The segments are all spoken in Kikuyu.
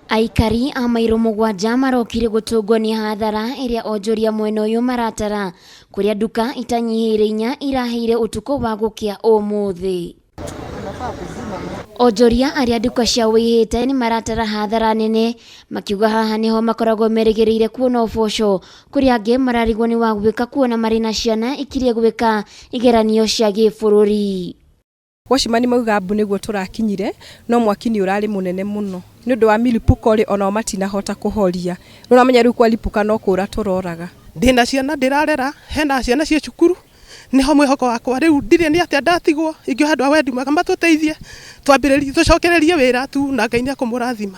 Aikari a mairũ 7 marokire gũtũngwo nĩ hathara ĩrĩa onjoria mwena ũyũ maratara kũrĩa nduka itanyihĩire 4 irahĩire ũtukũ wa gũkĩa ũmũthĩ. Onjoria arĩa nduka ciao ihĩte nĩ maratara hathara nene makiuga haha nĩho makoragwo merĩgĩrĩire kuona ũboco kũrĩa angĩ mararigwo nĩ wa gwĩka kuona marĩ na ciana ikirie gwĩka igeranio cia gĩbũrũri. Watchman mauga mbu nĩguo tũrakinyire no mwaki nĩ ũrarĩ mũnene mũno nĩ ũndũ wa milipuko rĩ onao matinahota kũhoria. Rĩu ũramenya rĩu kwalipuka no kũra tũroraga. Ndĩna ciana ndĩrarera, hena ciana ciĩ cukuru, nĩho mwĩhoko wakwa rĩu ndirĩ nĩ atĩa ndatigwo, ingĩoha andũ a wendi mwega matũteithie, twambĩrĩrie tũcokererie wĩra tu na Ngai nĩ ekũmũrathima.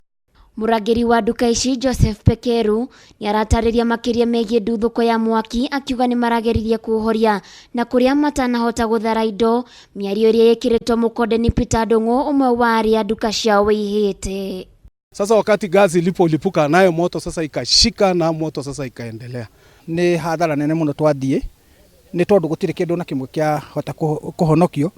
Mũrangĩri wa nduka ici Joseph Pekeru nĩ aratarĩria makĩria megiĩ nduthũko ya mwaki akiuga nĩ marageririe kũũhoria na kũrĩa matanahota gũthara indo mĩario ĩrĩa ĩkĩrĩtwo mũkonde nĩ Peter Ndung'u ũmwe wa arĩa nduka ciao ihĩte. Sasa wakati gasi ilipolipuka nayo moto sasa ikashika na moto sasa ikaendelea. Nĩ hathara nene mũno twathiĩ nĩ tondũ gũtirĩ kĩndũ na kĩmwe kĩahota kũhonokio.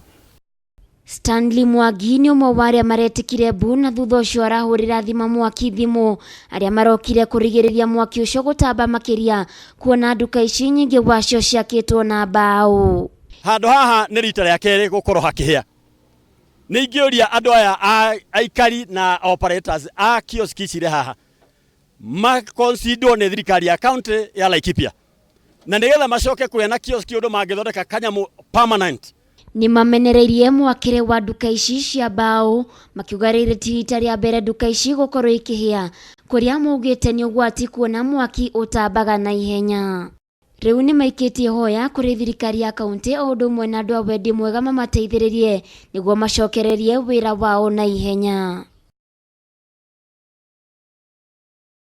Stanley Mwangi nĩ ũmwe wa arĩa maretĩkire mbu na thutha ũcio arahũrĩra thima mwaki thimũ arĩa marokire kũrigĩrĩria mwaki ũcio gũtamba makĩria kuona nduka ici nyingĩ wacio ciakĩtwo na mbaũ. Handũ haha nĩ rita rĩa kerĩ gũkorwo hakĩhĩa. Nĩ ingĩũria andũ aya a aikari na operators a kiosk ici irĩ haha makonsidwo nĩ thirikari ya county ya Laikipia na nĩgetha macoke kũgĩa na kiosk ũndũ mangĩthondeka kanyamũ permanent. Nĩ mamenereirie mwakĩre wa nduka ici cia mbaũ makiuga rĩrĩ ti rita rĩa mbere nduka ici gũkorwo ikĩhĩa kũrĩa maugĩte nĩ ũgwati kuona mwaki ũtambaga na ihenya. Rĩu nĩ maikĩtie hoya kũrĩ thirikari ya kaunti o ũndũ ũmwe na andũ a wendi mwega mamateithĩrĩrie nĩguo macokererie wĩra wao na ihenya.